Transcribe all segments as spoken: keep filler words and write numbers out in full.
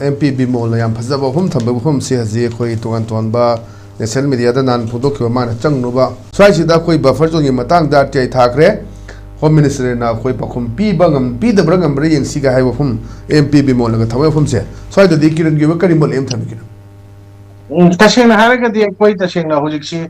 M P ꯕꯤꯃꯣꯜꯅ ꯌꯥꯝ ꯐꯖꯕ ꯋꯥꯐꯝ ꯊꯝꯕ ꯋꯥꯐꯝꯁꯦ ꯍꯧꯖꯤꯛ ꯑꯩꯈꯣꯏ ꯇꯣꯉꯥꯟ ꯇꯣꯉꯥꯟꯕ ꯅꯦꯁꯅꯦꯜ ꯃꯦꯗꯤꯌꯥꯗ ꯅꯍꯥꯟ ꯐꯣꯡꯗꯣꯛꯈꯤꯕ ꯃꯥꯅ ꯆꯪꯅꯨꯕ ꯁ꯭ꯋꯥꯏꯁꯤꯗ ꯑꯩꯈꯣꯏ ꯕꯐꯔ ꯖꯣꯟꯒꯤ ꯃꯇꯥꯡꯗ ꯑꯥꯔ ꯇꯤ ꯑꯥꯏ ꯊꯥꯈ꯭ꯔꯦ꯫ ꯍꯣꯝ ꯃꯤꯅꯤꯁꯇꯔꯅ ꯑꯩꯈꯣꯏ ꯄꯥꯎꯈꯨꯝ ꯄꯤꯕ ꯉꯝ ꯄꯤꯗꯕ꯭ꯔꯥ ꯉꯝꯕ꯭ꯔꯥ ꯌꯦꯡꯁꯤꯒ ꯍꯥꯏꯕ ꯋꯥꯐꯝ ꯑꯦꯝ ꯄꯤ ꯕꯤꯃꯣꯜꯅꯒ ꯊꯝꯕ ꯋꯥꯐꯝꯁꯦ ꯁ꯭ꯋꯥꯏꯗꯗꯤ ꯀꯤꯔꯟꯒꯤ ꯑꯣꯏꯕ ꯀꯔꯤ ꯃꯣꯠ ꯑꯃ ꯊꯝꯕꯤꯒꯦ? ꯎꯝ, ꯇꯁꯦꯡꯅ ꯍꯥꯏꯔꯒꯗꯤ ꯑꯩꯈꯣꯏ ꯇꯁꯦꯡꯅ ꯍꯧꯖꯤꯛꯁꯤ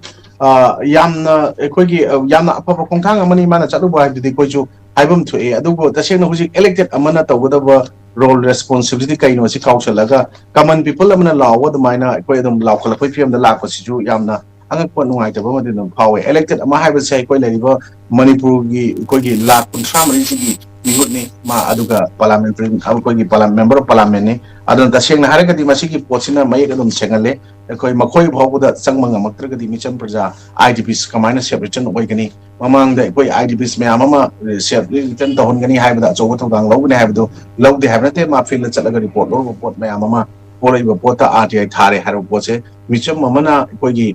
ꯑ, ꯌꯥꯝꯅ ꯑꯩꯈꯣꯏꯒꯤ ꯑ, ꯌꯥꯝꯅ ꯑꯐꯕ ꯈꯣꯡꯊꯥꯡ ꯑꯃꯅꯤ ꯃꯥꯅ ꯆꯠꯂꯨꯕ ꯍꯥꯏꯕꯗꯨꯗꯤ ꯑꯩꯈꯣꯏꯁꯨ ꯍꯥꯏꯐꯝ ꯊꯣꯛꯑꯦ꯫ ꯑꯗꯨꯕꯨ ꯇꯁꯦꯡꯅ ꯍꯧꯖꯤꯛ ꯏꯂꯦꯛꯇꯦꯠ ꯑꯃꯅ ꯇꯧꯒꯗꯕ ꯔꯣꯜ ꯔꯦꯁꯄꯣꯟꯁꯤꯕꯤꯂꯤꯇꯤ ꯀꯩꯅꯣ ꯁꯤ ꯀꯥꯎꯁꯜꯂꯒ ꯀꯃꯟ ꯄꯤꯄꯜ ꯑꯃꯅ ꯂꯥꯎꯕ ꯑꯗꯨꯃꯥꯏꯅ ꯑꯩꯈꯣꯏ ꯑꯗꯨꯝ ꯂꯥꯎꯈꯠꯂꯛꯄꯒꯤ ꯐꯤꯕꯝꯗ ꯂꯥꯛꯄꯁꯤꯁꯨ ꯌꯥꯝꯅ ꯑꯉꯛꯄ ꯅꯨꯡꯉꯥꯏꯇꯕ ꯑꯃꯗꯤ ꯑꯗꯨꯝ ꯐꯥꯎꯋꯦ꯫ ꯏꯂꯦꯛꯇꯦꯠ ꯑꯃ ꯍꯥꯏꯕꯁꯦ ꯑꯩꯈꯣꯏ ꯂꯩꯔꯤꯕ ꯃꯅꯤꯄꯨꯔꯒꯤ ꯑꯩꯈꯣꯏꯒꯤ ꯂꯥꯈ ꯀꯨꯟꯊ꯭ꯔꯥ ꯃꯔꯤꯁꯤꯒꯤ ꯃꯤꯍꯨꯠꯅꯤ ꯃꯥ, ꯑꯗꯨꯒ ꯄꯥꯔꯂꯥꯃꯦꯟꯇꯔꯤ ꯑꯩꯈꯣꯏꯒꯤ ꯄꯥꯔꯂꯥ ꯃꯦꯝꯕꯔ ꯑꯣꯐ ꯄꯥꯔꯂꯥꯃꯦꯟꯅꯤ꯫ ꯑꯗꯨꯅ ꯇꯁꯦꯡꯅ ꯍꯥꯏꯔꯒꯗꯤ ꯃꯁꯤꯒꯤ ꯄꯣꯠꯁꯤꯅ ꯃꯌꯦꯛ ꯑꯗꯨꯝ ꯁꯦꯡꯍꯜꯂꯦ꯫ ꯑꯩꯈꯣꯏ ꯃꯈꯣꯏ ꯐꯥꯎꯕꯗ ꯆꯪꯕ ꯉꯝꯃꯛꯇ꯭ꯔꯒꯗꯤ ꯃꯤꯆꯝ ꯄ꯭ꯔꯖꯥ ꯑꯥꯏ ꯗꯤ ꯄꯤꯁ ꯀꯃꯥꯏꯅ ꯁꯦꯞ ꯔꯤꯇꯔꯟ ꯑꯣꯏꯒꯅꯤ? ꯃꯃꯥꯡꯗ ꯑꯩꯈꯣꯏ ꯑꯥꯏ ꯗꯤ ꯄꯤꯁ ꯃꯌꯥꯝ ꯑꯃ ꯁꯦꯞ ꯔꯤꯇꯔꯟ ꯇꯧꯍꯟꯒꯅꯤ ꯍꯥꯏꯕꯗ ꯑꯆꯧꯕ ꯊꯧꯗꯥꯡ ꯂꯧꯒꯅꯤ ꯍꯥꯏꯕꯗꯨ ꯂꯧꯗꯦ ꯍꯥꯏꯕ ꯅꯠꯇꯦ꯫ ꯃꯥ ꯐꯤꯜꯗ ꯆꯠꯂꯒ ꯔꯤꯄꯣꯔꯠ ꯂꯧꯔꯨꯕ ꯄꯣꯠ ꯃꯌꯥꯝ ꯑꯃ ꯄꯣꯔꯛꯏꯕ ꯄꯣꯠꯇ ꯑꯥꯔ ꯇꯤ ꯑꯥꯏ ꯊꯥꯔꯦ ꯍꯥꯏꯔꯕ ꯄꯣꯠꯁꯦ ꯃꯤꯆꯝ ꯑꯃꯅ ꯑꯩꯈꯣꯏꯒꯤ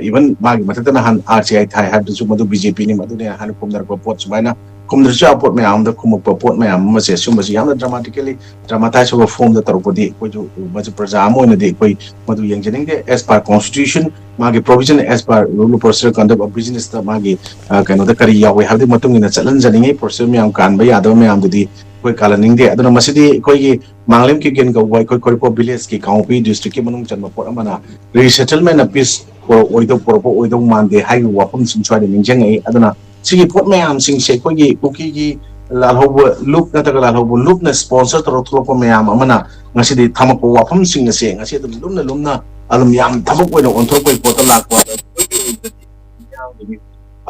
ꯏꯚꯟ ꯃꯥꯒꯤ ꯃꯊꯛꯇ ꯅꯍꯥꯟ ꯑꯥꯔ ꯇꯤ ꯑꯥꯏ ꯊꯥꯏ ꯍꯥꯏꯕꯗꯨꯁꯨ ꯃꯗꯨ ꯕꯤ ꯖꯦ ꯄꯤꯅꯤ ꯃꯗꯨꯅꯦ ꯍꯥꯏꯅ ꯈꯨꯝꯅꯔꯛꯄ ꯄꯣꯠ ꯁꯨꯃꯥꯏꯅ ꯈꯨꯝꯗ꯭ꯔꯁꯨ ꯌꯥꯕ ꯄꯣꯠ ꯃꯌꯥꯝ ꯑꯃꯗ ꯈꯨꯝꯃꯛꯄ ꯄꯣꯠ ꯃꯌꯥꯝ ꯑꯃꯁꯦ ꯁꯨꯝꯕꯁꯤ ꯌꯥꯝꯅ ꯗ꯭ꯔꯃꯥꯇꯤꯀꯦꯂꯤ ꯗ꯭ꯔꯃꯥꯇꯥꯏꯁ ꯑꯣꯏꯕ ꯐꯣꯝꯗ ꯇꯧꯔꯛꯄꯗꯤ ꯑꯩꯈꯣꯏꯁꯨ ꯃꯁꯤ ꯄ꯭ꯔꯖꯥ ꯑꯃ ꯑꯣꯏꯅꯗꯤ ꯑꯩꯈꯣꯏ ꯃꯗꯨ ꯌꯦꯡꯖꯅꯤꯡꯗꯦ꯫ As per constitution ꯃꯥꯒꯤ provision, as per rule of procedure conduct of business ꯇ ꯃꯥꯒꯤ ꯑ, ꯀꯩꯅꯣꯗ ꯀꯔꯤ ꯌꯥꯎꯋꯦ ꯍꯥꯏꯕꯗꯨꯒꯤ ꯃꯇꯨꯡ ꯏꯟꯅ ꯆꯠꯍꯟꯖꯅꯤꯡꯉꯤ꯫ ꯄ꯭ꯔꯣꯁꯦꯁ ꯃꯌꯥꯝ ꯀꯥꯟꯕ ꯌꯥꯗꯕ ꯃꯌꯥꯝꯗꯨꯗꯤ ꯑꯩꯈꯣꯏ ꯀꯥꯜꯍꯟꯅꯤꯡꯗꯦ꯫ ꯑꯗꯨꯅ ꯃꯁꯤꯗꯤ ꯑꯩꯈꯣꯏꯒꯤ ꯃꯥꯡꯂꯦꯝ ꯀꯤꯀꯦꯟ ꯀꯧꯕ ꯑꯩꯈꯣꯏ ꯈꯣꯏꯔꯤꯄꯣꯛ ꯚꯤꯂꯦꯖꯀꯤ ꯀꯥꯡꯄꯣꯛꯄꯤ ꯗꯤꯁꯇ꯭ꯔꯤꯛꯀꯤ ꯃꯅꯨꯡ ꯆꯟꯕ ꯄꯣꯠ ꯑꯃꯅ ꯔꯤꯁꯦꯇꯜꯃꯦꯟꯅ ꯄꯤꯁ ꯑꯣꯏꯗꯧ ꯄꯨꯔꯛꯄ ꯑꯣꯏꯗꯧ ꯃꯥꯟꯗꯦ ꯍꯥꯏꯔꯤꯕ ꯋꯥꯐꯝꯁꯤꯡ ꯁ꯭ꯋꯥꯏꯗ ꯅꯤꯡꯁꯤꯡꯉꯛꯏ꯫ ꯑꯗꯨꯅ ꯁꯤꯒꯤ ꯄꯣꯠ ꯃꯌꯥꯝꯁꯤꯡꯁꯦ ꯑꯩꯈꯣꯏꯒꯤ ꯀꯨꯀꯤꯒꯤ ꯂꯥꯜꯍꯧꯕ ꯂꯨꯞ ꯅꯠꯇ꯭ꯔꯒ ꯂꯥꯜꯍꯧꯕ ꯂꯨꯞꯅ ꯁ꯭ꯄꯣꯟꯁꯔ ꯇꯧꯔ ꯊꯣꯛꯂꯛꯄ ꯃꯌꯥꯝ ꯑꯃꯅ ꯉꯁꯤꯗꯤ ꯊꯝꯃꯛꯄ ꯋꯥꯐꯝꯁꯤꯡ ꯑꯁꯦ ꯉꯁꯤ ꯑꯗꯨꯝ ꯂꯨꯝꯅ ꯂꯨꯝꯅ ꯑꯗꯨꯝ ꯌꯥꯝ ꯊꯕꯛ ꯑꯣꯏꯅ ꯑꯣꯟꯊꯣꯔꯛꯄꯒꯤ ꯄꯣꯠꯇ ꯂꯥꯛꯄ꯫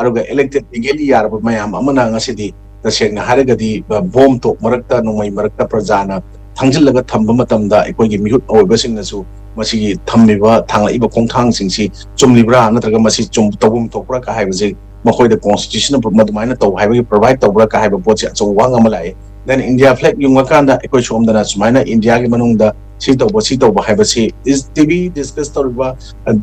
ꯑꯗꯨꯒ ꯏꯂꯦꯛꯇꯦꯠ ꯂꯤꯒꯦꯂꯤ ꯌꯥꯔꯕ ꯃꯌꯥꯝ ꯑꯃꯅ ꯉꯁꯤꯗꯤ ꯇꯁꯦꯡꯅ ꯍꯥꯏꯔꯒꯗꯤ ꯕꯣꯝ ꯇꯣꯛ ꯃꯔꯛꯇ ꯅꯣꯡꯃꯩ ꯃꯔꯛꯇ ꯄ꯭ꯔꯖꯥꯅ ꯊꯥꯡꯖꯤꯜꯂꯒ ꯊꯝꯕ ꯃꯇꯝꯗ ꯑꯩꯈꯣꯏꯒꯤ ꯃꯤꯍꯨꯠ ꯑꯣꯏꯕꯁꯤꯡꯅꯁꯨ ꯃꯁꯤꯒꯤ ꯊꯝꯃꯤꯕ ꯊꯥꯡꯂꯛꯏꯕ ꯈꯣꯡꯊꯥꯡꯁꯤꯡꯁꯤ ꯆꯨꯝꯂꯤꯕ꯭ꯔꯥ ꯅꯠꯇ꯭ꯔꯒ ꯃꯁꯤ ꯆꯨꯝ ꯇꯧꯐꯝ ꯊꯣꯛꯄ꯭ꯔꯥ ꯀ ꯍꯥꯏꯕꯁꯤ ꯃꯈꯣꯏꯗ ꯀꯣꯟꯁꯇꯤꯇ꯭ꯌꯨꯁꯟ ꯃꯗꯨꯃꯥꯏꯅ ꯇꯧ ꯍꯥꯏꯕꯒꯤ ꯄ꯭ꯔꯣꯚꯥꯏꯠ ꯇꯧꯕ꯭ꯔꯥ ꯀ ꯍꯥꯏꯕ ꯄꯣꯠꯁꯤ ꯑꯆꯧꯕ ꯋꯥꯍꯪ ꯑꯃ ꯂꯥꯛꯏ꯫ Then India flag ꯌꯨꯡꯉꯀꯥꯟꯗ ꯑꯩꯈꯣꯏ ꯁꯣꯝꯗꯅ ꯁꯨꯃꯥꯏꯅ ꯏꯟꯗꯤꯌꯥꯒꯤ ꯃꯅꯨꯡꯗ ꯁꯤ ꯇꯧꯕ ꯁꯤ ꯇꯧꯕ ꯍꯥꯏꯕꯁꯤ ꯏꯁ ꯇꯤ ꯚꯤ ꯗꯤꯁꯀꯁ ꯇꯧꯔꯤꯕ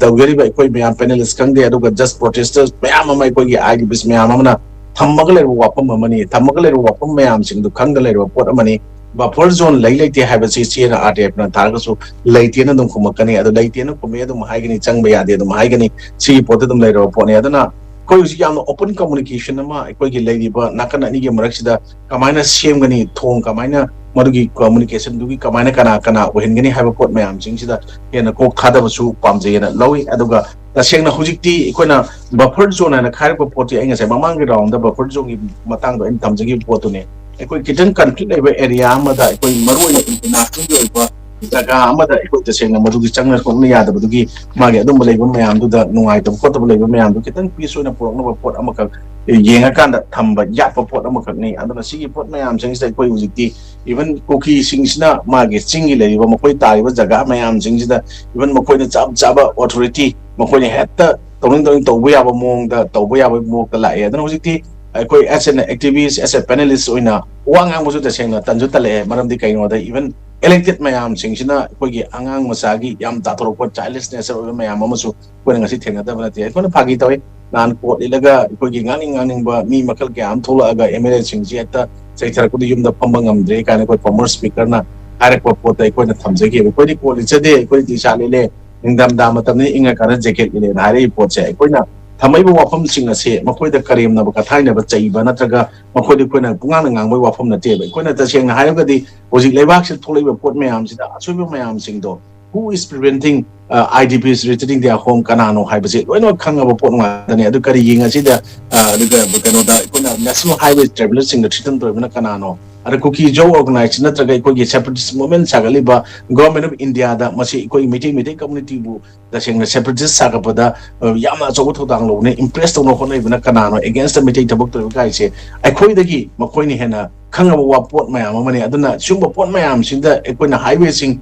ꯇꯧꯖꯔꯤꯕ ꯑꯩꯈꯣꯏ ꯃꯌꯥꯝ ꯄꯦꯅꯦꯂꯤꯁ ꯈꯪꯗꯦ ꯑꯗꯨꯒ ꯖꯁ ꯄ꯭ꯔꯣꯇꯦꯁꯇꯔ ꯃꯌꯥꯝ ꯑꯃ ꯑꯩꯈꯣꯏꯒꯤ ꯑꯥꯏ ꯗꯤ ꯄꯤꯁ ꯃꯌꯥꯝ ꯑꯃꯅ ꯊꯝꯃꯒ ꯂꯩꯔꯤꯕ ꯋꯥꯐꯝ ꯑꯃꯅꯤ꯫ ꯊꯝꯃꯒ ꯂꯩꯔꯤꯕ ꯋꯥꯐꯝ ꯃꯌꯥꯝꯁꯤꯡꯗꯨ ꯈꯪꯗ ꯂꯩꯔꯤꯕ ꯄꯣꯠ ꯑꯃꯅꯤ꯫ ꯕꯐꯔ ꯖꯣꯟ ꯂꯩ ꯂꯩꯇꯦ ꯍꯥꯏꯕꯁꯤ ꯏꯆꯦꯅ, ꯑꯥꯔ ꯗꯤ ꯑꯦꯐꯅ ꯊꯥꯔꯒꯁꯨ ꯂꯩꯇꯦꯅ ꯑꯗꯨꯝ ꯈꯨꯝꯃꯛꯀꯅꯤ꯫ ꯑꯗꯨ ꯂꯩꯇꯦꯅ ꯈꯨꯝꯃꯦ ꯑꯗꯨꯝ ꯍꯥꯏꯒꯅꯤ, ꯆꯪꯕ ꯌꯥꯗꯦ ꯑꯗꯨꯝ ꯍꯥꯏꯒꯅꯤ꯫ ꯁꯤꯒꯤ ꯄꯣꯠꯇ ꯑꯗꯨꯝ ꯂꯩꯔꯕ ꯄꯣꯠꯅꯤ꯫ ꯑꯗꯨꯅ ꯑꯩꯈꯣꯏ ꯍꯧꯖꯤꯛ ꯌꯥꯝꯅ ꯑꯣꯄꯟ ꯀꯝꯃꯨꯅꯤꯀꯦꯁꯟ ꯑꯃ ꯑꯩꯈꯣꯏꯒꯤ ꯂꯩꯔꯤꯕ ꯅꯥꯀꯟ ꯑꯅꯤꯒꯤ ꯃꯔꯛꯁꯤꯗ ꯀꯃꯥꯏꯅ ꯁꯦꯝꯒꯅꯤ, ꯊꯣꯡ ꯀꯃꯥꯏꯅ, ꯃꯗꯨꯒꯤ ꯀꯝꯃꯨꯅꯤꯀꯦꯁꯟꯗꯨꯒꯤ ꯀꯃꯥꯏꯅ ꯀꯅꯥ ꯀꯅꯥ ꯑꯣꯏꯍꯟꯒꯅꯤ ꯍꯥꯏꯕ ꯄꯣꯠ ꯃꯌꯥꯝꯁꯤꯡꯁꯤꯗ ꯍꯦꯟꯅ ꯀꯣꯛ ꯊꯥꯗꯕꯁꯨ ꯄꯥꯝꯖꯩꯑꯅ ꯂꯧꯏ꯫ ꯑꯗꯨꯒ ꯇꯁꯦꯡꯅ ꯍꯧꯖꯤꯛꯇꯤ ꯑꯩꯈꯣꯏꯅ ꯕꯐꯔ ꯖꯣꯟ ꯍꯥꯏꯅ ꯈꯥꯏꯔꯛꯄ ꯄꯣꯠꯁꯤ, ꯑꯩ ꯉꯁꯥꯏ ꯃꯃꯥꯡꯒꯤ ꯔꯥꯎꯟꯗ ꯕꯐꯔ ꯖꯣꯟꯒꯤ ꯃꯇꯥꯡꯗ ꯑꯩꯅ ꯊꯝꯖꯈꯤꯕ ꯄꯣꯠꯇꯨꯅꯦ꯫ ꯑꯩꯈꯣꯏ ꯈꯤꯇꯪ ꯀꯟꯐ꯭ꯂꯤꯛ ꯂꯩꯕ ꯑꯦꯔꯤꯌꯥ ꯑꯃꯗ, ꯑꯩꯈꯣꯏ ꯃꯔꯨꯑꯣꯏꯅ ꯏꯟꯇꯔꯅꯦꯁꯅꯦꯜꯒꯤ ꯑꯣꯏꯕ ꯖꯒꯥ ꯑꯃꯗ ꯑꯩꯈꯣꯏ ꯇꯁꯦꯡꯅ ꯃꯗꯨꯒꯤ ꯆꯪꯅ ꯈꯣꯠꯅ ꯌꯥꯗꯕꯗꯨꯒꯤ, ꯃꯥꯒꯤ ꯑꯗꯨꯝꯕ ꯂꯩꯕ ꯃꯌꯥꯝꯗꯨꯗ ꯅꯨꯡꯉꯥꯏꯇꯕ ꯈꯣꯠꯇꯕ ꯂꯩꯕ ꯃꯌꯥꯝꯗꯨ ꯈꯤꯇꯪ ꯄꯤꯁ ꯑꯣꯏꯅ ꯄꯨꯔꯛꯅꯕ ꯄꯣꯠ ꯑꯃꯈꯛ ꯌꯦꯡꯉꯀꯥꯟꯗ ꯊꯝꯕ ꯌꯥꯠꯄ ꯄꯣꯠ ꯑꯃꯈꯛꯅꯤ꯫ ꯑꯗꯨꯅ ꯁꯤꯒꯤ ꯄꯣꯠ ꯃꯌꯥꯝꯁꯤꯡꯁꯤꯗ ꯑꯩꯈꯣꯏ ꯍꯧꯖꯤꯛꯇꯤ ꯏꯚꯟ ꯀꯨꯀꯤꯁꯤꯡꯁꯤꯅ ꯃꯥꯒꯤ ꯆꯤꯡꯒꯤ ꯂꯩꯔꯤꯕ ꯃꯈꯣꯏ ꯇꯥꯔꯤꯕ ꯖꯒꯥ ꯃꯌꯥꯝꯁꯤꯡꯁꯤꯗ ꯏꯚꯟ ꯃꯈꯣꯏꯅ ꯆꯞ ꯆꯥꯕ ꯑꯣꯊꯣꯔꯤꯇꯤ, ꯃꯈꯣꯏꯅ ꯍꯦꯛꯇ ꯇꯧꯅꯤꯡ ꯇꯧꯅꯤꯡ ꯇꯧꯕ ꯌꯥꯕ ꯃꯑꯣꯡꯗ ꯇꯧꯕ ꯌꯥꯕꯒꯤ ꯃꯑꯣꯡꯗ ꯂꯥꯛꯑꯦ꯫ ꯑꯗꯨꯅ ꯍꯧꯖꯤꯛꯇꯤ ꯑꯩꯈꯣꯏ as an activist, as a panelist ꯑꯣꯏꯅ ꯋꯥ ꯉꯥꯡꯕꯁꯨ ꯇꯁꯦꯡꯅ ꯇꯟꯁꯨ ꯇꯜꯂꯛꯑꯦ꯫ ꯃꯔꯝꯗꯤ ꯀꯩꯅꯣꯗ ꯏꯚꯟ ꯏꯂꯦꯛꯇꯦꯠ ꯃꯌꯥꯝꯁꯤꯡꯁꯤꯅ ꯑꯩꯈꯣꯏꯒꯤ ꯑꯉꯥꯡ ꯃꯆꯥꯒꯤ ꯌꯥꯝ ꯇꯥꯊꯣꯔꯛꯄ ꯆꯥꯏꯜꯗꯤꯁ ꯅꯦꯆꯔ ꯑꯣꯏꯕ ꯃꯌꯥꯝ ꯑꯃꯁꯨ ꯑꯩꯈꯣꯏꯅ ꯉꯁꯤ ꯊꯦꯡꯅꯗꯕ ꯅꯠꯇꯦ꯫ ꯑꯩꯈꯣꯏꯅ ꯐꯥꯒꯤ ꯇꯧꯋꯤ, ꯅꯍꯥꯟ ꯀꯣꯔꯠ ꯏꯜꯂꯒ ꯑꯩꯈꯣꯏꯒꯤ ꯉꯥꯡꯅꯤꯡ ꯉꯥꯡꯅꯤꯡꯕ ꯃꯤ ꯃꯈꯜ ꯀꯌꯥ ꯑꯃ ꯊꯣꯛꯂꯛꯑꯒ ꯑꯦꯝ ꯑꯦꯜ ꯑꯦꯁꯤꯡꯁꯤ ꯍꯦꯛꯇ ꯆꯩꯊꯔꯛꯄꯗ ꯌꯨꯝꯗ ꯐꯝꯕ ꯉꯝꯗ꯭ꯔꯦ ꯀꯥꯏꯅ ꯑꯩꯈꯣꯏ ꯐꯣꯔꯃꯔ ꯁ꯭ꯄꯤꯀꯔꯅ ꯍꯥꯏꯔꯛꯄ ꯄꯣꯠꯇ ꯑꯩꯈꯣꯏꯅ ꯊꯝꯖꯒꯦ꯫ ꯑꯩꯈꯣꯏꯗꯤ ꯀꯣꯔꯠ ꯂꯤꯠꯆꯗꯦ, ꯑꯩꯈꯣꯏꯗꯤ ꯇꯤ ꯁꯥꯔꯠ ꯂꯤꯠꯂꯦ, ꯅꯤꯡꯊꯝꯊꯥ ꯃꯇꯝꯅꯤ ꯏꯪꯉꯀꯥꯟꯗ ꯖꯦꯀꯦꯠ ꯂꯤꯠꯂꯦꯅ ꯍꯥꯏꯔꯛꯏ ꯄꯣꯠꯁꯦ꯫ ꯑꯩꯈꯣꯏꯅ ꯊꯝꯃꯛꯏꯕ ꯋꯥꯐꯝꯁꯤꯡ ꯑꯁꯦ ꯃꯈꯣꯏꯗ ꯀꯔꯦꯝꯅꯕ ꯀꯊꯥꯏꯅꯕ ꯆꯩꯕ ꯅꯠꯇ꯭ꯔꯒ ꯃꯈꯣꯏꯗ ꯑꯩꯈꯣꯏꯅ ꯄꯨꯡꯉꯥꯡꯗ ꯉꯥꯡꯕꯒꯤ ꯋꯥꯐꯝ ꯅꯠꯇꯦꯕ꯫ ꯑꯩꯈꯣꯏꯅ ꯇꯁꯦꯡꯅ ꯍꯥꯏꯔꯒꯗꯤ ꯍꯧꯖꯤꯛ ꯂꯩꯕꯥꯛꯁꯤꯗ ꯊꯣꯛꯂꯛꯏꯕ ꯄꯣꯠ ꯃꯌꯥꯝꯁꯤꯗ ꯑꯁꯣꯏꯕ ꯃꯌꯥꯝꯁꯤꯡꯗꯣ, who is preventing, uh, I D Ps returning their home, ꯀꯅꯥꯅꯣ ꯍꯥꯏꯕꯁꯦ ꯂꯣꯏꯅꯃꯛ ꯈꯪꯉꯕ ꯄꯣꯠ ꯉꯥꯛꯇꯅꯤ꯫ ꯑꯗꯨ ꯀꯔꯤꯒꯤ ꯉꯁꯤꯗ, ꯑ, ꯑꯗꯨꯒ ꯀꯩꯅꯣꯗ ꯑꯩꯈꯣꯏꯅ ꯅꯦꯁꯅꯦꯜ ꯍꯥꯏꯋꯦ ꯇ꯭ꯔꯦꯚꯦꯂꯔꯁꯤꯡꯗ ꯊ꯭ꯔꯤꯇꯟ ꯇꯧꯔꯤꯕꯅ ꯀꯅꯥꯅꯣ? ꯑꯗ ꯀꯨꯀꯤ ꯖꯣ ꯑꯣꯔꯒꯅꯥꯏꯖꯦꯁꯟ ꯅꯠꯇ꯭ꯔꯒ ꯑꯩꯈꯣꯏꯒꯤ ꯁꯦꯄꯔꯦꯇꯤꯁ ꯃꯨꯚꯃꯦꯟ ꯁꯥꯒꯠꯂꯤꯕ ꯒꯣꯔꯃꯦꯟ ꯑꯣꯐ ꯏꯟꯗꯤꯌꯥꯗ ꯃꯁꯤ ꯑꯩꯈꯣꯏ ꯃꯩꯇꯩ, ꯃꯩꯇꯩ ꯀꯝꯃꯨꯅꯤꯇꯤꯕꯨ ꯇꯁꯦꯡꯅ ꯁꯦꯄꯔꯦꯇꯤꯁ ꯁꯥꯒꯠꯄꯗ, ꯑ, ꯌꯥꯝꯅ ꯑꯆꯧꯕ ꯊꯧꯗꯥꯡ ꯂꯧꯕꯅ ꯏꯝꯄ꯭ꯔꯦꯁ ꯇꯧꯅ ꯍꯣꯠꯅꯔꯤꯕꯅ ꯀꯅꯥꯅꯣ? ꯑꯦꯒꯦꯟꯁꯇ ꯃꯩꯇꯩ ꯊꯕꯛ ꯇꯧꯔꯤꯕ ꯀꯥꯏꯁꯦ ꯑꯩꯈꯣꯏꯗꯒꯤ ꯃꯈꯣꯏꯅ ꯍꯦꯟꯅ ꯈꯪꯉꯕ ꯋꯥ ꯄꯣꯠ ꯃꯌꯥꯝ ꯑꯃꯅꯤ꯫ ꯑꯗꯨꯅ ꯁꯤꯒꯨꯝꯕ ꯄꯣꯠ ꯃꯌꯥꯝꯁꯤꯗ ꯑꯩꯈꯣꯏꯅ ꯍꯥꯏꯋꯦꯁꯤꯡ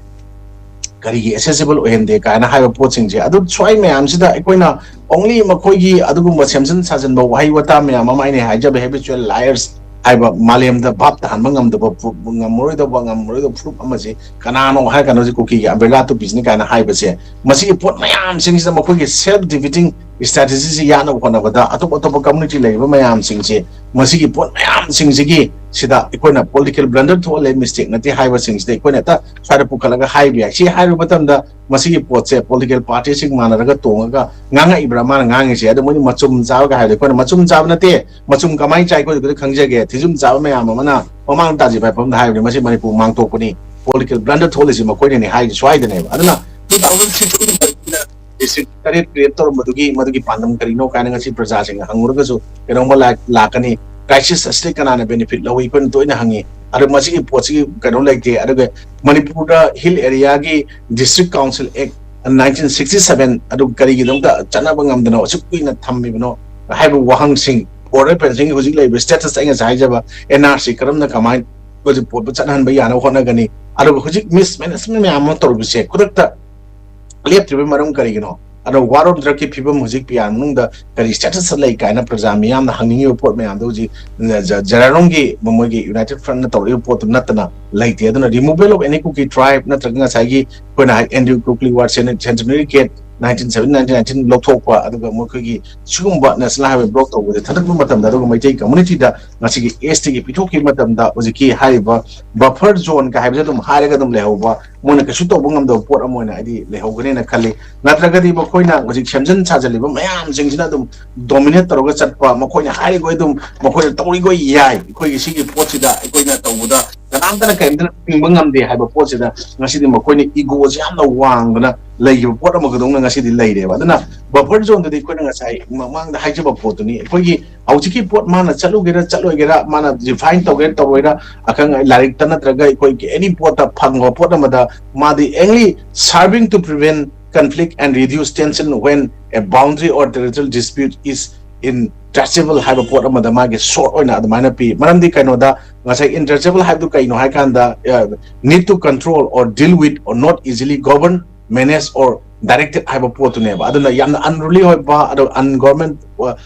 ꯀꯔꯤꯒꯤ ꯑꯦꯁꯦꯁꯤꯕꯜ ꯑꯣꯏꯍꯟꯗꯦ ꯀꯥꯏꯅ ꯍꯥꯏꯕ ꯄꯣꯠꯁꯤꯡꯁꯦ, ꯑꯗꯨ ꯁ꯭ꯋꯥꯏ ꯃꯌꯥꯝꯁꯤꯗ ꯑꯩꯈꯣꯏꯅ only ꯃꯈꯣꯏꯒꯤ ꯑꯗꯨꯒꯨꯝꯕ ꯁꯦꯝꯖꯤꯟ ꯁꯥꯖꯤꯟꯕ ꯋꯥꯍꯩ ꯋꯥꯇꯥ ꯃꯌꯥꯝ ꯑꯃ, ꯑꯩꯅ ꯍꯥꯏꯖꯕ habitual liars ꯍꯥꯏꯕ ꯃꯥꯂꯦꯝꯗ ꯚꯥꯞ ꯇꯥꯍꯟꯕ ꯉꯝꯗꯕ ꯐꯨ-, ꯉꯝꯃꯔꯣꯏꯗꯕ, ꯉꯝꯃꯔꯣꯏꯗꯕ ꯐꯨꯔꯨꯞ ꯑꯃꯁꯦ ꯀꯅꯥꯅꯣ ꯍꯥꯏꯔ ꯀꯥꯟꯗ ꯍꯧꯖꯤꯛ ꯀꯨꯀꯤꯒꯤ ꯑꯝꯕ꯭ꯔꯦꯂꯥ ꯇꯨꯄꯤꯁꯤꯅꯤ ꯀꯥꯏꯅ ꯍꯥꯏꯕꯁꯦ, ꯃꯁꯤꯒꯤ ꯄꯣꯠ ꯃꯌꯥꯝꯁꯤꯡꯁꯤꯗ ꯃꯈꯣꯏꯒꯤ self defeating ꯏꯁꯇ꯭ꯔꯦꯇꯦꯖꯤꯁꯤ ꯌꯥꯅꯕ ꯍꯣꯠꯅꯕꯗ ꯑꯇꯣꯞ ꯑꯇꯣꯞꯄ ꯀꯝꯃꯨꯅꯤꯇꯤ ꯂꯩꯔꯤꯕ ꯃꯌꯥꯝꯁꯤꯡꯁꯦ, ꯃꯁꯤꯒꯤ ꯄꯣꯠ ꯃꯌꯥꯝꯁꯤꯡꯁꯤꯒꯤ ꯁꯤꯗ ꯑꯩꯈꯣꯏꯅ ꯄꯣꯂꯤꯇꯤꯀꯦꯜ ꯕ꯭ꯂꯟꯗꯔ ꯊꯣꯛꯍꯜꯂꯦ, ꯃꯤꯁꯇꯦꯛ ꯅꯠꯇꯦ ꯍꯥꯏꯕꯁꯤꯡꯁꯤꯗ ꯑꯩꯈꯣꯏꯅ ꯍꯦꯛꯇ ꯁ꯭ꯋꯥꯏꯗ ꯄꯨꯈꯠꯂꯒ ꯍꯥꯏꯕ ꯌꯥꯏ꯫ ꯁꯤ ꯍꯥꯏꯔꯨꯕ ꯃꯇꯝꯗ ꯃꯁꯤꯒꯤ ꯄꯣꯠꯁꯦ ꯄꯣꯂꯤꯇꯤꯀꯦꯜ ꯄꯥꯔꯇꯤꯁꯤꯡ ꯃꯥꯟꯅꯔꯒ ꯇꯣꯡꯉꯒ ꯉꯥꯡꯉꯛꯏꯕ꯭ꯔꯥ ꯃꯥꯅ ꯉꯥꯡꯉꯤꯁꯦ? ꯑꯗꯣ ꯃꯣꯏꯗꯤ ꯃꯆꯨꯝ ꯆꯥꯕꯒ ꯍꯥꯏꯕꯗꯣ ꯑꯩꯈꯣꯏꯅ ꯃꯆꯨꯝ ꯆꯥꯕ ꯅꯠꯇꯦ, ꯃꯆꯨꯝ ꯀꯃꯥꯏꯅ ꯆꯥꯏ ꯑꯩꯈꯣꯏꯗꯤ ꯈꯪꯖꯒꯦ꯫ ꯊꯤꯖꯨꯝ ꯆꯥꯕ ꯃꯌꯥꯝ ꯑꯃꯅ ꯃꯃꯥꯡ ꯇꯥꯖꯤꯕꯥꯏ ꯐꯝꯗ ꯍꯥꯏꯕꯅꯤ, ꯃꯁꯤ ꯃꯅꯤꯄꯨꯔ ꯃꯥꯡꯊꯣꯛꯄꯅꯤ, ꯄꯣꯂꯤꯇꯤꯀꯦꯜ ꯕ꯭ꯂꯟꯗꯔ ꯊꯣꯛꯍꯜꯂꯤꯁꯤ ꯃꯈꯣꯏꯅꯅꯤ ꯍꯥꯏꯔꯤꯁꯦ ꯁ꯭ꯋꯥꯏꯗꯅꯦꯕ꯫ ꯑꯗꯨꯅ ꯇꯨ ꯊꯥꯎꯖꯟ ꯁꯤꯛꯁꯇꯤꯟ ꯗꯤꯁꯇ꯭ꯔꯤꯛ ꯇꯔꯦꯠ ꯀ꯭ꯔꯤꯌꯦꯠ ꯇꯧꯔꯝꯕꯗꯨꯒꯤ ꯃꯗꯨꯒꯤ ꯄꯥꯟꯗꯝ ꯀꯔꯤꯅꯣ ꯀꯥꯏꯅ ꯉꯁꯤ ꯄ꯭ꯔꯖꯥꯁꯤꯡꯅ ꯍꯪꯉꯨꯔꯒꯁꯨ ꯀꯩꯅꯣꯝꯃ ꯂꯥꯛ-, ꯂꯥꯛꯀꯅꯤ꯫ ꯀ꯭ꯔꯥꯏꯁꯤꯁ ꯑꯁꯤꯗ ꯀꯅꯥꯅ ꯕꯦꯅꯤꯐꯤꯠ ꯂꯧꯏ? ꯑꯩꯈꯣꯏꯅ ꯇꯣꯏꯅ ꯍꯪꯉꯤ꯫ ꯑꯗꯣ ꯃꯁꯤꯒꯤ ꯄꯣꯠꯁꯤꯒꯤ ꯀꯩꯅꯣ ꯂꯩꯇꯦ꯫ ꯑꯗꯨꯒ ꯃꯅꯤꯄꯨꯔꯗ ꯍꯤꯜ ꯑꯦꯔꯤꯌꯥꯒꯤ ꯗꯤꯁꯇ꯭ꯔꯤꯛ ꯀꯥꯎꯟꯁꯤꯜ ꯑꯦꯛ ꯅꯥꯏꯟꯇꯤꯟ ꯁꯤꯛꯁꯇꯤ ꯁꯚꯦꯟ ꯑꯗꯨ ꯀꯔꯤꯒꯤꯗꯃꯛꯇ ꯆꯠꯅꯕ ꯉꯝꯗꯅ ꯑꯁꯨꯛ ꯀꯨꯏꯅ ꯊꯝꯃꯤꯕꯅꯣ ꯍꯥꯏꯕ ꯋꯥꯍꯪꯁꯤꯡ, ꯕꯣꯔꯗꯔ ꯐꯦꯟꯁꯤꯡꯒꯤ ꯍꯧꯖꯤꯛ ꯂꯩꯔꯤꯕ ꯁ꯭ꯇꯦꯇꯁ ꯑꯩ ꯉꯁꯥꯏ ꯍꯥꯏꯖꯕ ꯑꯦꯟ ꯑꯥꯔ ꯁꯤ ꯀꯔꯝꯅ ꯀꯃꯥꯏꯅ ꯍꯧꯖꯤꯛ ꯄꯣꯠꯄꯨ ꯆꯠꯍꯟꯕ ꯌꯥꯅꯕ ꯍꯣꯠꯅꯒꯅꯤ? ꯑꯗꯨꯒ ꯍꯧꯖꯤꯛ ꯃꯤꯁꯃꯦꯅꯦꯖꯃꯦꯟ ꯃꯌꯥꯝ ꯑꯃ ꯇꯧꯔꯤꯕꯁꯦ ꯈꯨꯗꯛꯇ ꯂꯦꯞꯇ꯭ꯔꯤꯕꯒꯤ ꯃꯔꯝ ꯀꯔꯤꯒꯤꯅꯣ? ꯑꯗꯣ ꯋꯥꯔ ꯑꯣꯟ ꯗ꯭ꯔꯒꯀꯤ ꯐꯤꯕꯝ ꯍꯧꯖꯤꯛ ꯄꯤꯌꯥꯔ ꯃꯅꯨꯡꯗ ꯀꯔꯤ ꯁ꯭ꯇꯦꯇꯁꯇ ꯂꯩ ꯀꯥꯏꯅ ꯄ꯭ꯔꯖꯥ ꯃꯤꯌꯥꯝꯅ ꯍꯪꯅꯤꯡꯉꯤꯕ ꯄꯣꯠ ꯃꯌꯥꯝꯗꯣ ꯍꯧꯖꯤꯛ ꯖ-, ꯖ-, ꯖꯦꯔꯥꯔꯣꯝꯒꯤ ꯃꯣꯏꯒꯤ ꯌꯨꯅꯥꯏꯇꯦꯗ ꯐ꯭ꯔꯟꯠꯅ ꯇꯧꯔꯛꯏꯕ ꯄꯣꯠꯇꯨ ꯅꯠꯇꯅ ꯂꯩꯇꯦ꯫ ꯑꯗꯨꯅ ꯔꯤꯃꯨꯚꯦꯜ ꯑꯣꯐ ꯑꯦꯅꯤ ꯀꯨꯀꯤ ꯇ꯭ꯔꯥꯏꯕ ꯅꯠꯇ꯭ꯔꯒ ꯉꯁꯥꯏꯒꯤ ꯑꯩꯈꯣꯏꯅ ꯍꯥꯏ ꯑꯦꯟ ꯌꯨ ꯀꯨꯀꯤ ꯋꯥꯔ ꯁꯦꯟ-, ꯁꯦꯟꯇꯤꯅꯔꯤ ꯒꯦꯠ ꯅꯥꯏꯟꯇꯤꯟ ꯁꯚꯦꯟꯇꯤꯟ, ꯅꯥꯏꯟꯇꯤꯟ ꯅꯥꯏꯟꯇꯤꯟ ꯂꯧꯊꯣꯛꯄ, ꯑꯗꯨꯒ ꯃꯈꯣꯏꯒꯤ ꯁꯤꯒꯨꯝꯕ ꯅꯦꯁꯅꯦꯜ ꯍꯥꯏꯋꯦ ꯕ꯭ꯂꯣꯛ ꯇꯧꯕꯁꯦ ꯊꯥꯗꯣꯛꯄ ꯃꯇꯝꯗ, ꯑꯗꯨꯒ ꯃꯩꯇꯩ ꯀꯝꯃꯨꯅꯤꯇꯤꯗ ꯉꯁꯤꯒꯤ ꯑꯦꯁ ꯇꯤꯒꯤ ꯄꯤꯊꯣꯛꯈꯤꯕ ꯃꯇꯝꯗ ꯍꯧꯖꯤꯛꯀꯤ ꯍꯥꯏꯔꯤꯕ ꯕꯐꯔ ꯖꯣꯟꯒ ꯍꯥꯏꯕꯁꯦ ꯑꯗꯨꯝ ꯍꯥꯏꯔꯒ ꯑꯗꯨꯝ ꯂꯩꯍꯧꯕ, ꯃꯣꯏꯅ ꯀꯩꯁꯨ ꯇꯧꯕ ꯉꯝꯗꯕ ꯄꯣꯠ ꯑꯃ ꯑꯣꯏꯅ ꯑꯩꯗꯤ ꯂꯩꯍꯧꯒꯅꯦꯅ ꯈꯜꯂꯤ꯫ ꯅꯠꯇ꯭ꯔꯒꯗꯤ ꯃꯈꯣꯏꯅ ꯍꯧꯖꯤꯛ ꯁꯦꯝꯖꯤꯟ ꯁꯥꯖꯤꯜꯂꯤꯕ ꯃꯌꯥꯝꯁꯤꯡꯁꯤꯅ ꯑꯗꯨꯝ ꯗꯣꯃꯤꯅꯦꯠ ꯇꯧꯔꯒ ꯆꯠꯄ, ꯃꯈꯣꯏꯅ ꯍꯥꯏꯔꯤꯈꯣꯏ ꯑꯗꯨꯝ ꯃꯈꯣꯏꯅ ꯇꯧꯔꯤꯈꯣꯏ ꯌꯥꯏ, ꯑꯩꯈꯣꯏꯒꯤ ꯁꯤꯒꯤ ꯄꯣꯠꯁꯤꯗ ꯑꯩꯈꯣꯏꯅ ꯇꯧꯕꯗ ꯀꯅꯥꯝꯇꯅ ꯀꯔꯤꯝꯇꯅ ꯊꯤꯡꯕ ꯉꯝꯗꯦ ꯍꯥꯏꯕ ꯄꯣꯠꯁꯤꯗ ꯉꯁꯤꯗꯤ ꯃꯈꯣꯏꯅ ꯏꯒꯣꯁꯦ ꯌꯥꯝꯅ ꯋꯥꯡꯗꯅ ꯂꯩꯈꯤꯕ ꯄꯣꯠ ꯑꯃꯒꯗꯧꯅ ꯉꯁꯤꯗꯤ ꯂꯩꯔꯦꯕ꯫ ꯑꯗꯨꯅ ꯕꯐꯔ ꯖꯣꯟꯗꯨꯗꯤ ꯑꯩꯈꯣꯏꯅ ꯉꯁꯥꯏ ꯃꯃꯥꯡꯗ ꯍꯥꯏꯖꯕ ꯄꯣꯠꯇꯨꯅꯤ꯫ ꯑꯩꯈꯣꯏꯒꯤ ꯍꯧꯖꯤꯛꯀꯤ ꯄꯣꯠ ꯃꯥꯅ ꯆꯠꯂꯨꯒꯦꯔꯥ ꯆꯠꯂꯣꯏꯒꯦꯔꯥ, ꯃꯥꯅ ꯗꯤꯐꯥꯏꯟ ꯇꯧꯒꯦꯔꯥ ꯇꯧꯔꯣꯏꯔꯥ, ꯑꯈꯪ ꯂꯥꯏꯔꯤꯛꯇ ꯅꯠꯇ꯭ꯔꯒ ꯑꯩꯈꯣꯏꯒꯤ ꯑꯦꯅꯤ ꯄꯣꯠꯇ ꯐꯪꯕ ꯄꯣꯠ ꯑꯃꯗ ꯃꯥꯗꯤ only serving to prevent conflict and reduce tension when a boundary or territorial dispute is intractable ꯍꯥꯏꯕ ꯄꯣꯠ ꯑꯃꯗ ꯃꯥꯒꯤ ꯁꯣꯔꯠ ꯑꯣꯏꯅ ꯑꯗꯨꯃꯥꯏꯅ ꯄꯤ꯫ ꯃꯔꯝꯗꯤ ꯀꯩꯅꯣꯗ ꯉꯁꯥꯏ intractable ꯍꯥꯏꯕꯗꯨ ꯀꯩꯅꯣ ꯍꯥꯏ ꯀꯥꯟꯗ, need to control or deal with or not easily govern, manage or directed ꯍꯥꯏꯕ ꯄꯣꯠꯇꯨꯅꯦꯕ꯫ ꯑꯗꯨꯅ ꯌꯥꯝꯅ ꯑꯟꯔꯨꯂꯤ ꯑꯣꯏꯕ, ꯑꯗꯨꯒ ꯑꯟꯒꯣꯔꯃꯦꯟ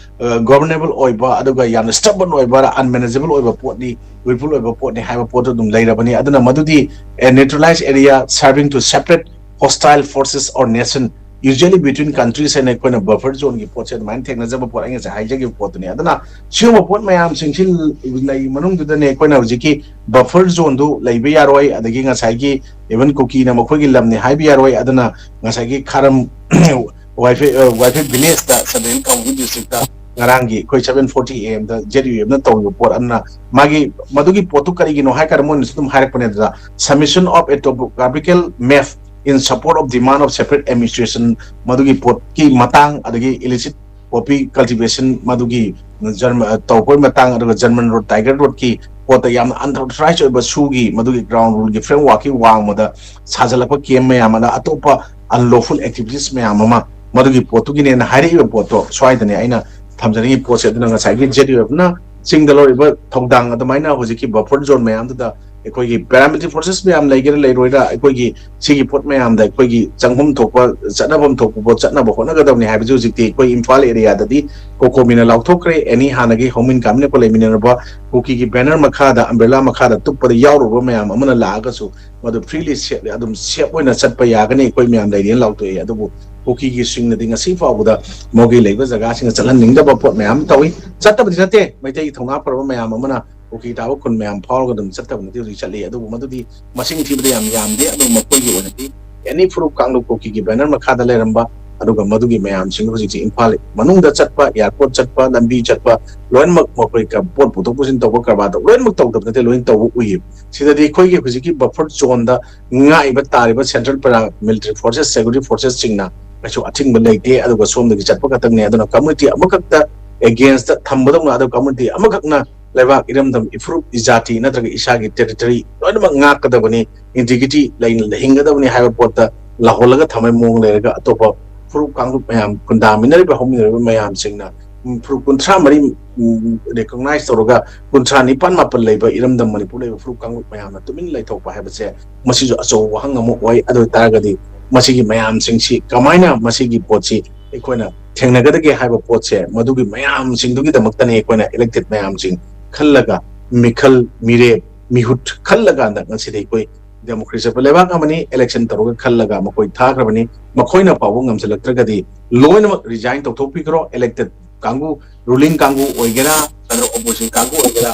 ꯒꯣꯕꯔꯅꯦꯕꯜ ꯑꯣꯏꯕ, ꯑꯗꯨꯒ ꯌꯥꯝꯅ ꯁ꯭ꯇꯕꯟ ꯑꯣꯏꯕ, ꯑꯟꯃꯦꯅꯦꯖꯦꯕꯜ ꯑꯣꯏꯕ ꯄꯣꯠꯅꯤ, ꯋꯤꯜꯐꯨꯜ ꯑꯣꯏꯕ ꯄꯣꯠꯅꯤ ꯍꯥꯏꯕ ꯄꯣꯠꯇꯨ ꯑꯗꯨꯝ ꯂꯩꯔꯕꯅꯤ꯫ ꯑꯗꯨꯅ ꯃꯗꯨꯗꯤ a neutralized area serving to separate hostile forces or nation usually between countries ꯍꯥꯏꯅ ꯑꯩꯈꯣꯏꯅ buffer zoneꯒꯤ ꯄꯣꯠꯁꯦ ꯑꯗꯨꯃꯥꯏꯅ ꯊꯦꯡꯅꯖꯕ ꯄꯣꯠ ꯑꯩ ꯉꯁꯥꯏ ꯍꯥꯏꯖꯈꯤꯕ ꯄꯣꯠꯇꯨꯅꯤ꯫ ꯑꯗꯨꯅ ꯁꯤꯒꯨꯝꯕ ꯄꯣꯠ ꯃꯌꯥꯝꯁꯤꯡꯁꯤ ꯂꯩ ꯃꯅꯨꯡꯗꯨꯗꯅꯦ ꯑꯩꯈꯣꯏꯅ ꯍꯧꯖꯤꯛꯀꯤ buffer zoneꯗꯨ ꯂꯩꯕ ꯌꯥꯔꯣꯏ, ꯑꯗꯒꯤ ꯉꯁꯥꯏꯒꯤ even ꯀꯨꯀꯤꯅ ꯃꯈꯣꯏꯒꯤ ꯂꯝꯅꯤ ꯍꯥꯏꯕ ꯌꯥꯔꯣꯏ꯫ ꯑꯗꯨꯅ ꯉꯁꯥꯏꯒꯤ ꯈꯥꯔꯝ ꯋꯥꯏꯐꯩ ꯋꯥꯏꯐꯩ ꯚꯤꯂꯦꯖꯇ ꯆꯥꯟꯗꯦꯜ ꯀꯥꯡꯄꯣꯛꯄꯤ ꯗꯤꯁꯇ꯭ꯔꯤꯛꯇ ꯉꯔꯥꯡꯒꯤ ꯑꯩꯈꯣꯏ seven forty A M the Z U Fꯅ ꯇꯧꯔꯤꯕ ꯄꯣꯠ ꯑꯃꯅ ꯃꯥꯒꯤ ꯃꯗꯨꯒꯤ ꯄꯣꯠꯇꯨ ꯀꯔꯤꯒꯤꯅꯣ ꯍꯥꯏ ꯀꯥꯟꯗ ꯃꯣꯏꯅꯁꯨ ꯑꯗꯨꯝ ꯍꯥꯏꯔꯛꯄꯅꯦ꯫ ꯑꯗꯨꯗ submission of a topographical map in support of demand of separate administration, ꯃꯗꯨꯒꯤ ꯄꯣꯠꯀꯤ ꯃꯇꯥꯡ, ꯑꯗꯒꯤ illicit poppy cultivation ꯃꯗꯨꯒꯤ ꯖꯔꯃ- ꯇꯧꯔꯛꯄꯒꯤ ꯃꯇꯥꯡ, ꯑꯗꯨꯒ German road, Tiger roadꯀꯤ ꯄꯣꯠꯇ ꯌꯥꯝꯅ unauthorized ꯑꯣꯏꯕ ꯁꯨꯒꯤ ꯃꯗꯨꯒꯤ ground ruleꯒꯤ frameworkꯀꯤ ꯋꯥꯡꯃꯗ ꯁꯥꯖꯜꯂꯛꯄ camp ꯃꯌꯥꯝ ꯑꯃꯅ ꯑꯇꯣꯞꯄ unlawful activities ꯃꯌꯥꯝ ꯑꯃ ꯃꯗꯨꯒꯤ ꯄꯣꯠꯇꯨꯒꯤꯅꯦꯅ ꯍꯥꯏꯔꯛꯏꯕ ꯄꯣꯠꯇꯣ ꯁ꯭ꯋꯥꯏꯗꯅꯦ ꯑꯩꯅ ꯊꯝꯖꯅꯤꯡꯉꯤ ꯄꯣꯠꯁꯦ꯫ ꯑꯗꯨꯅ ꯉꯁꯥꯏꯒꯤ Z U Fꯅ ꯆꯤꯡꯗ ꯂꯧꯔꯤꯕ ꯊꯧꯗꯥꯡ ꯑꯗꯨꯃꯥꯏꯅ ꯍꯧꯖꯤꯛꯀꯤ buffer zone ꯃꯌꯥꯝꯗꯨꯗ ꯑꯩꯈꯣꯏꯒꯤ paramilitary forces ꯃꯌꯥꯝ ꯂꯩꯒꯦꯔꯥ ꯂꯩꯔꯣꯏꯔꯥ, ꯑꯩꯈꯣꯏꯒꯤ ꯁꯤꯒꯤ ꯄꯣꯠ ꯃꯌꯥꯝꯗ ꯑꯩꯈꯣꯏꯒꯤ ꯆꯪꯐꯝ ꯊꯣꯛꯄ, ꯆꯠꯅꯐꯝ ꯊꯣꯛꯄ ꯄꯣꯠ ꯆꯠꯅꯕ ꯍꯣꯠꯅꯒꯗꯕꯅꯤ ꯍꯥꯏꯕꯁꯤ ꯍꯧꯖꯤꯛꯇꯤ ꯑꯩꯈꯣꯏ ꯏꯝꯐꯥꯜ areaꯗꯗꯤ ꯀꯣꯀꯣꯃꯤꯅ ꯂꯥꯎꯊꯣꯛꯈ꯭ꯔꯦ꯫ ꯑꯦꯅꯤ ꯍꯥꯟꯅꯒꯤ ꯍꯧꯃꯤꯟ ꯀꯥꯃꯤꯟꯅ ꯑꯩꯈꯣꯏ ꯂꯩꯃꯤꯟꯅꯔꯕ ꯀꯨꯀꯤꯒꯤ banner ꯃꯈꯥꯗ, umbrella ꯃꯈꯥꯗ ꯇꯨꯞꯄꯗ ꯌꯥꯎꯔꯨꯕ ꯃꯌꯥꯝ ꯑꯃꯅ ꯂꯥꯛꯑꯒꯁꯨ ꯃꯗꯨ freely safe, ꯑꯗꯨꯝ safe ꯑꯣꯏꯅ ꯆꯠꯄ ꯌꯥꯒꯅꯤ, ꯑꯩꯈꯣꯏ ꯃꯌꯥꯝ ꯂꯩꯔꯦꯅ ꯂꯥꯎꯊꯣꯛꯑꯦ꯫ ꯑꯗꯨꯕꯨ ꯀꯨꯀꯤꯒꯤꯁꯤꯡꯅꯗꯤ ꯉꯁꯤ ꯐꯥꯎꯕꯗ ꯃꯣꯏꯒꯤ ꯂꯩꯕ ꯖꯒꯥꯁꯤꯡꯗ ꯆꯠꯍꯟꯅꯤꯡꯗꯕ ꯄꯣꯠ ꯃꯌꯥꯝ ꯑꯃ ꯇꯧꯏ꯫ ꯆꯠꯇꯕꯗꯤ ꯅꯠꯇꯦ, ꯃꯩꯇꯩꯒꯤ ꯊꯧꯅꯥ ꯐꯔꯕ ꯃꯌꯥꯝ ꯑꯃꯅ ꯀꯨꯀꯤ ꯇꯥꯕ ꯈꯨꯟ ꯃꯌꯥꯝ ꯐꯥꯎꯔꯒ ꯑꯗꯨꯝ ꯆꯠꯇꯕ ꯅꯠꯇꯦ, ꯍꯧꯖꯤꯛ ꯆꯠꯂꯤ꯫ ꯑꯗꯨꯕꯨ ꯃꯗꯨꯗꯤ ꯃꯁꯤꯡ ꯊꯤꯕꯗ ꯌꯥꯝ ꯌꯥꯝꯗꯦ꯫ ꯑꯗꯨꯕꯨ ꯃꯈꯣꯏꯒꯤ ꯑꯣꯏꯅꯗꯤ ꯑꯦꯅꯤ ꯐꯨꯔꯨꯞ ꯀꯥꯡꯂꯨꯞ ꯀꯨꯀꯤꯒꯤ banner ꯃꯈꯥꯗ ꯂꯩꯔꯝꯕ ꯑꯗꯨꯒ ꯃꯗꯨꯒꯤ ꯃꯌꯥꯝꯁꯤꯡ ꯍꯧꯖꯤꯛꯁꯦ ꯏꯝꯐꯥꯜ ꯃꯅꯨꯡꯗ ꯆꯠꯄ, airport ꯆꯠꯄ, ꯂꯝꯕꯤ ꯆꯠꯄ, ꯂꯣꯏꯅꯃꯛ ꯃꯈꯣꯏ ꯀ- ꯄꯣꯠ ꯄꯨꯊꯣꯛ ꯄꯨꯁꯤꯟ ꯇꯧꯕ ꯀꯔꯕꯥꯔꯗ ꯂꯣꯏꯅꯃꯛ ꯇꯧꯗꯕ ꯅꯠꯇꯦ, ꯂꯣꯏꯅ ꯇꯧꯕ ꯎꯏꯌꯦ꯫ ꯁꯤꯗꯗꯤ ꯑꯩꯈꯣꯏꯒꯤ ꯍꯧꯖꯤꯛꯀꯤ buffer zoneꯗ ꯉꯥꯛꯏꯕ ꯇꯥꯔꯤꯕ central paramilitary forces, security forcesꯁꯤꯡꯅ ꯀꯩꯁꯨ ꯑꯊꯤꯡꯕ ꯂꯩꯇꯦ꯫ ꯑꯗꯨꯒ ꯁꯣꯝꯗꯒꯤ ꯆꯠꯄ ꯈꯛꯇꯪꯅꯦ꯫ ꯑꯗꯨꯅ community ꯑꯃꯈꯛꯇ againstꯇ ꯊꯝꯕꯗꯧꯅ, ꯑꯗꯨꯒ community ꯑꯃꯈꯛꯅ ꯂꯩꯕꯥꯛ, ꯏꯔꯝꯗꯝ, ꯏꯐꯨꯔꯨꯞ, ꯏꯖꯥꯇꯤ ꯅꯠꯇ꯭ꯔꯒ ꯏꯁꯥꯒꯤ territory ꯂꯣꯏꯅꯃꯛ ꯉꯥꯛꯀꯗꯕꯅꯤ, integrity ꯂꯩꯅ ꯍꯤꯡꯒꯗꯕꯅꯤ ꯍꯥꯏꯕ ꯄꯣꯠꯇ ꯂꯥꯍꯣꯜꯂꯒ ꯊꯝꯕꯒꯤ ꯃꯑꯣꯡ ꯂꯩꯔꯒ ꯑꯇꯣꯞꯄ ꯐꯨꯔꯨꯞ ꯀꯥꯡꯂꯨꯞ ꯃꯌꯥꯝ, ꯈꯨꯟꯗꯥꯃꯤꯟꯅꯔꯤꯕ ꯍꯧꯃꯤꯟꯅꯔꯤꯕ ꯃꯌꯥꯝꯁꯤꯡꯅ, ꯎꯝ, ꯐꯨꯔꯨꯞ ꯀꯨꯟꯊ꯭ꯔꯥ ꯃꯔꯤ, ꯎꯝ, recognize ꯇꯧꯔꯒ ꯀꯨꯟꯊ꯭ꯔꯥ ꯅꯤꯄꯥꯟ ꯃꯥꯄꯟ ꯂꯩꯕ ꯏꯔꯝꯗꯝ ꯃꯅꯤꯄꯨꯔ ꯂꯩꯕ ꯐꯨꯔꯨꯞ ꯀꯥꯡꯂꯨꯞ ꯃꯌꯥꯝꯅ ꯇꯨꯃꯤꯟ ꯂꯩꯊꯣꯛꯄ ꯍꯥꯏꯕꯁꯦ ꯃꯁꯤꯁꯨ ꯑꯆꯧꯕ ꯋꯥꯍꯪ ꯑꯃ ꯑꯣꯏ꯫ ꯑꯗꯨ ꯑꯣꯏ ꯇꯥꯔꯒꯗꯤ ꯃꯁꯤꯒꯤ ꯃꯌꯥꯝꯁꯤꯡꯁꯤ ꯀꯃꯥꯏꯅ ꯃꯁꯤꯒꯤ ꯄꯣꯠꯁꯤ ꯑꯩꯈꯣꯏꯅ ꯊꯦꯡꯅꯒꯗꯒꯦ ꯍꯥꯏꯕ ꯄꯣꯠꯁꯦ ꯃꯗꯨꯒꯤ ꯃꯌꯥꯝꯁꯤꯡꯗꯨꯒꯤꯗꯃꯛꯇꯅꯤ ꯑꯩꯈꯣꯏꯅ elected ꯃꯌꯥꯝꯁꯤꯡ ꯈꯜꯂꯒ ꯃꯤꯈꯜ ꯃꯤꯔꯦꯞ ꯃꯤꯍꯨꯠ ꯈꯜꯂꯀꯥꯟꯗ ꯉꯁꯤꯗꯤ ꯑꯩꯈꯣꯏ ꯗꯦꯃꯣꯀ꯭ꯔꯦꯁꯤ ꯆꯠꯄ ꯂꯩꯕꯥꯛ ꯑꯃꯅꯤ꯫ ꯏꯂꯦꯛꯁꯟ ꯇꯧꯔꯒ ꯈꯜꯂꯒ ꯃꯈꯣꯏ ꯊꯥꯈ꯭ꯔꯕꯅꯤ꯫ ꯃꯈꯣꯏꯅ ꯐꯥꯎꯕ ꯉꯝꯁꯤꯜꯂꯛꯇ꯭ꯔꯒꯗꯤ ꯂꯣꯏꯅꯃꯛ ꯔꯤꯖꯥꯏꯟ ꯇꯧꯊꯣꯛꯄꯤꯈ꯭ꯔꯣ꯫ ꯏꯂꯦꯛꯇꯦꯠ ꯀꯥꯡꯕꯨ, ꯔꯨꯂꯤꯡ ꯀꯥꯡꯕꯨ ꯑꯣꯏꯒꯦꯔꯥ, ꯅꯠꯇ꯭ꯔꯒ ꯑꯣꯄꯣꯖꯤꯁꯟ ꯀꯥꯡꯕꯨ ꯑꯣꯏꯒꯦꯔꯥ,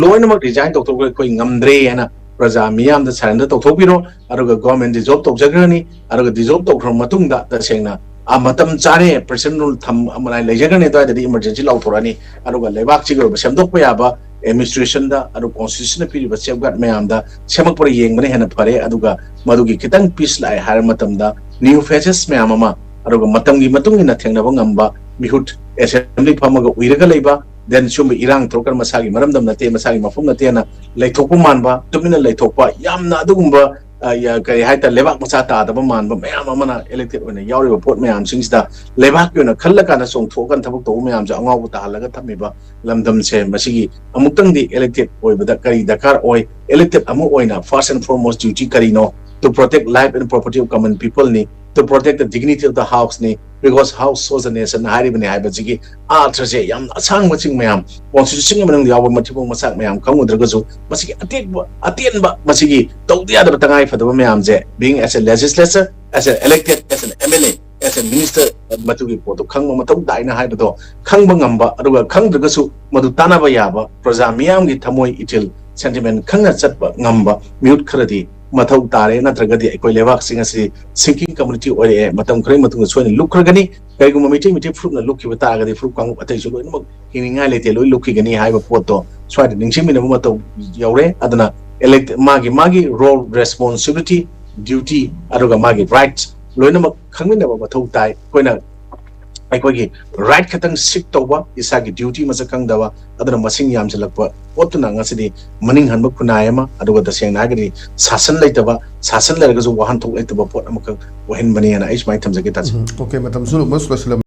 ꯂꯣꯏꯅꯃꯛ ꯔꯤꯖꯥꯏꯟ ꯇꯧꯊꯣꯛꯈ꯭ꯔꯒ ꯑꯩꯈꯣꯏ ꯉꯝꯗ꯭ꯔꯦ ꯍꯥꯏꯅ ꯄ꯭ꯔꯖꯥ ꯃꯤꯌꯥꯝꯗ ꯁꯔꯦꯟꯗꯔ ꯇꯧꯊꯣꯛꯄꯤꯔꯣ꯫ ꯑꯗꯨꯒ ꯒꯣꯔꯃꯦꯟ ꯗꯤꯖꯣꯜꯕ ꯇꯧꯖꯈ꯭ꯔꯅꯤ꯫ ꯑꯗꯨꯒ ꯗꯤꯖꯣꯜꯕ ꯇꯧꯈ꯭ꯔ ꯃꯇꯨꯡꯗ ꯇꯁꯦꯡꯅ ꯑ, ꯃꯇꯝ ꯆꯥꯔꯦ, ꯄ꯭ꯔꯦꯁꯤꯗꯦꯟ ꯔꯨꯜ ꯊꯝ ꯑꯃ ꯂꯩꯖꯈ꯭ꯔꯅꯤ, ꯑꯗꯨꯋꯥꯏꯗꯗꯤ ꯏꯃꯔꯖꯦꯟꯁꯤ ꯂꯥꯎꯊꯣꯔꯛꯑꯅꯤ꯫ ꯑꯗꯨꯒ ꯂꯩꯕꯥꯛꯁꯤꯒꯤ ꯑꯣꯏꯕ ꯁꯦꯝꯗꯣꯛꯄ ꯌꯥꯕ ꯑꯦꯗꯃꯤꯅꯤꯁꯇ꯭ꯔꯦꯁꯟꯗ, ꯑꯗꯨ ꯀꯣꯟꯁꯇꯤꯇ꯭ꯌꯨꯁꯟꯅ ꯄꯤꯔꯤꯕ ꯁꯦꯐꯒꯥꯔꯗ ꯃꯌꯥꯝꯗ ꯁꯦꯝꯃꯛꯄꯗ ꯌꯦꯡꯕꯅ ꯍꯦꯟꯅ ꯐꯔꯦ꯫ ꯑꯗꯨꯒ ꯃꯗꯨꯒꯤ ꯈꯤꯇꯪ ꯄꯤꯁ ꯂꯥꯛꯑꯦ ꯍꯥꯏꯔ ꯃꯇꯝꯗ ꯅ꯭ꯌꯨ ꯐꯦꯁꯦꯁ ꯃꯌꯥꯝ ꯑꯃ, ꯑꯗꯨꯒ ꯃꯇꯝꯒꯤ ꯃꯇꯨꯡ ꯏꯟꯅ ꯊꯦꯡꯅꯕ ꯉꯝꯕ ꯃꯤꯍꯨꯠ, ꯑꯦꯁꯦꯝꯕ꯭ꯂꯤ ꯐꯝꯃꯒ ꯎꯏꯔꯒ ꯂꯩꯕ, ꯗꯦꯟ ꯁꯨꯝꯕ ꯏꯔꯥꯡ ꯊꯣꯛꯂꯛꯀꯥꯟꯗ ꯃꯁꯥꯒꯤ ꯃꯔꯝꯗꯝ ꯅꯠꯇꯦ, ꯃꯁꯥꯒꯤ ꯃꯐꯝ ꯅꯠꯇꯦꯅ ꯂꯩꯊꯣꯛꯄ ꯃꯥꯟꯕ, ꯇꯨꯃꯤꯟꯅ ꯂꯩꯊꯣꯛꯄ, ꯌꯥꯝꯅ ꯑꯗꯨꯒꯨꯝꯕ, ꯑ, ꯌꯥ-, ꯀꯔꯤ ꯍꯥꯏꯇꯥꯔꯦ, ꯂꯩꯕꯥꯛ ꯃꯆꯥ ꯇꯥꯗꯕ ꯃꯥꯟꯕ ꯃꯌꯥꯝ ꯑꯃꯅ ꯏꯂꯦꯛꯇꯦꯠ ꯑꯣꯏꯅ ꯌꯥꯎꯔꯤꯕ ꯄꯣꯠ ꯃꯌꯥꯝꯁꯤꯡꯁꯤꯗ ꯂꯩꯕꯥꯛꯀꯤ ꯑꯣꯏꯅ ꯈꯜꯂꯀꯥꯟꯗ ꯆꯣꯡꯊꯣꯛꯑꯀꯥꯟꯗ ꯊꯕꯛ ꯇꯧꯕ ꯃꯌꯥꯝꯁꯦ ꯑꯉꯥꯎꯕ ꯇꯥꯍꯜꯂꯒ ꯊꯝꯃꯤꯕ ꯂꯝꯗꯝꯁꯦ, ꯃꯁꯤꯒꯤ ꯑꯃꯨꯛꯇꯪꯗꯤ ꯏꯂꯦꯛꯇꯦꯠ ꯑꯣꯏꯕꯗ ꯀꯔꯤ ꯗꯔꯀꯥꯔ ꯑꯣꯏ? ꯏꯂꯦꯛꯇꯦꯠ ꯑꯃ ꯑꯣꯏꯅ first and foremost duty ꯀꯔꯤꯅꯣ? To protect life and property of common people ꯅꯤ, to protect the dignity of the house ꯅꯤ, because house shows the nation ꯍꯥꯏꯔꯤꯕꯅꯤ ꯍꯥꯏꯕꯁꯤꯒꯤ ꯑꯥꯔꯊꯁꯦ ꯌꯥꯝ ꯑꯁꯥꯡꯕ ꯆꯤꯡ ꯃꯌꯥꯝ, ꯀꯣꯟꯁꯇꯤꯇ꯭ꯌꯨꯁꯟꯒꯤ ꯃꯅꯨꯡꯗ ꯌꯥꯎꯕ ꯃꯊꯤꯕꯣꯡ ꯃꯁꯥꯛ ꯃꯌꯥꯝ ꯈꯪꯉꯨꯗ꯭ꯔꯒꯁꯨ, ꯃꯁꯤꯒꯤ ꯑꯇꯦꯟꯕ, ꯑꯇꯦꯟꯕ, ꯃꯁꯤꯒꯤ ꯇꯧꯗ ꯌꯥꯗꯕ ꯇꯉꯥꯏ ꯐꯗꯕ ꯃꯌꯥꯝꯁꯦ, being as a legislature, as an elected, as an M L A, as a minister, ꯃꯗꯨꯒꯤ ꯄꯣꯠꯇꯣ ꯈꯪꯕ ꯃꯊꯧ ꯇꯥꯏꯅ ꯍꯥꯏꯕꯗꯣ ꯈꯪꯕ ꯉꯝꯕ, ꯑꯗꯨꯒ ꯈꯪꯗ꯭ꯔꯒꯁꯨ ꯃꯗꯨ ꯇꯥꯟꯅꯕ ꯌꯥꯕ, ꯄ꯭ꯔꯖꯥ ꯃꯤꯌꯥꯝꯒꯤ ꯊꯃꯣꯏ ꯏꯊꯤꯜ, ꯁꯦꯟꯇꯤꯃꯦꯟ ꯈꯪꯅ ꯆꯠꯄ ꯉꯝꯕ ꯃꯤꯍꯨꯠ ꯈꯔꯗꯤ ꯃꯊꯧ ꯇꯥꯔꯦ꯫ ꯅꯠꯇ꯭ꯔꯒꯗꯤ ꯑꯩꯈꯣꯏ ꯂꯩꯕꯥꯛꯁꯤꯡ ꯑꯁꯤ ꯁꯤꯡꯀꯤꯡ ꯀꯝꯃꯨꯅꯤꯇꯤ ꯑꯣꯏꯔꯛꯑꯦ, ꯃꯇꯝ ꯈꯔꯒꯤ ꯃꯇꯨꯡꯗ ꯁꯣꯏꯗꯅ ꯂꯨꯞꯈ꯭ꯔꯒꯅꯤ꯫ ꯀꯔꯤꯒꯨꯝꯕ ꯃꯩꯇꯩ, ꯃꯩꯇꯩ ꯐꯨꯔꯨꯞꯅ ꯂꯨꯞꯈꯤꯕ ꯇꯥꯔꯒꯗꯤ ꯐꯨꯔꯨꯞ ꯀꯥꯡꯂꯨꯞ ꯑꯇꯩꯁꯨ ꯂꯣꯏꯅꯃꯛ ꯍꯤꯡꯅꯤꯡꯉꯥꯏ ꯂꯩꯇꯦ, ꯂꯣꯏ ꯂꯨꯞꯈꯤꯒꯅꯤ ꯍꯥꯏꯕ ꯄꯣꯠꯇꯣ ꯁ꯭ꯋꯥꯏꯗ ꯅꯤꯡꯁꯤꯡꯃꯤꯟꯅꯕ ꯃꯇꯧ ꯌꯧꯔꯦ꯫ ꯑꯗꯨꯅ ꯏꯂꯦꯛ-, ꯃꯥꯒꯤ, ꯃꯥꯒꯤ ꯔꯣꯜ, ꯔꯦꯁꯄꯣꯟꯁꯤꯕꯤꯂꯤꯇꯤ, ꯗ꯭ꯌꯨꯇꯤ, ꯑꯗꯨꯒ ꯃꯥꯒꯤ ꯔꯥꯏꯠꯁ ꯂꯣꯏꯅꯃꯛ ꯈꯪꯃꯤꯟꯅꯕ ꯃꯊꯧ ꯇꯥꯏ꯫ ꯑꯩꯈꯣꯏꯅ ꯑꯩꯈꯣꯏꯒꯤ ꯔꯥꯏꯠ ꯈꯛꯇꯪ ꯁꯤꯛ ꯇꯧꯕ, ꯏꯁꯥꯒꯤ ꯗ꯭ꯌꯨꯇꯤ ꯃꯁꯛ ꯈꯪꯗꯕ, ꯑꯗꯨꯅ ꯃꯁꯤꯡ ꯌꯥꯝꯁꯤꯜꯂꯛꯄ ꯄꯣꯠꯇꯨꯅ ꯉꯁꯤꯗꯤ ꯃꯅꯤꯡ ꯍꯟꯕ ꯈꯨꯟꯅꯥꯏ ꯑꯃ, ꯑꯗꯨꯒ ꯇꯁꯦꯡꯅ ꯍꯥꯏꯔꯒꯗꯤ ꯁꯥꯁꯟ ꯂꯩꯇꯕ, ꯁꯥꯁꯟ ꯂꯩꯔꯒꯁꯨ ꯋꯥꯍꯟꯊꯣꯛ ꯂꯩꯇꯕ ꯄꯣꯠ ꯑꯃꯈꯛ ꯑꯣꯏꯍꯟꯕꯅꯦꯅ ꯑꯩ ꯁꯨꯃꯥꯏꯅ ꯊꯝꯖꯒꯦ, ꯇꯥꯖꯩ꯫ ꯎꯝ, ꯑꯣꯀꯦ, ꯃꯇꯝꯁꯨ almost ꯂꯣꯏꯁꯤꯜꯂꯝꯃꯦ꯫